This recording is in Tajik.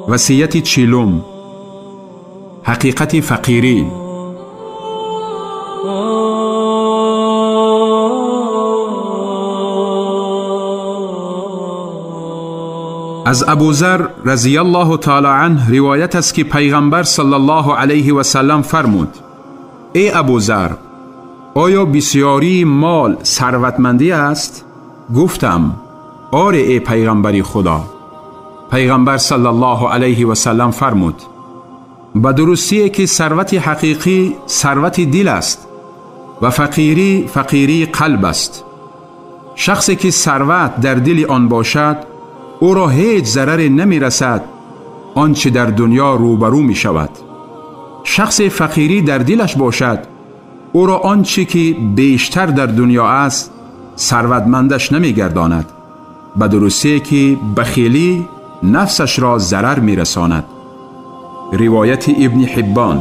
Васияти чилум. Ҳақиқати фақирӣ. Аз Абузар разияллоҳу таъоло анҳ ривоят аст, ки Пайғамбар саллаллоҳу алайҳи васаллам фармуд: эй Абузар, оё бисёрии мол сарватмандӣ аст? Гуфтам: оре, эй Пайғамбари Худо. Пайғамбар саллаллоҳу алайҳи васаллам фармуд: ба дурустие ки сарвати ҳақиқӣ сарвати дил аст ва фақирӣ фақирии қалб аст. Шахсе ки сарват дар дили он бошад, ӯро ҳеҷ зараре намерасад он чӣ дар дунё рӯбарӯ мешавад. Шахсе фақирӣ дар дилаш бошад, ӯро он чӣ ки бештар дар дунё аст сарватмандаш намегардонад. Ба дурустие ки бахилӣ нафсашро зарар мерасонад. Ривояти Ибни Ҳиббон.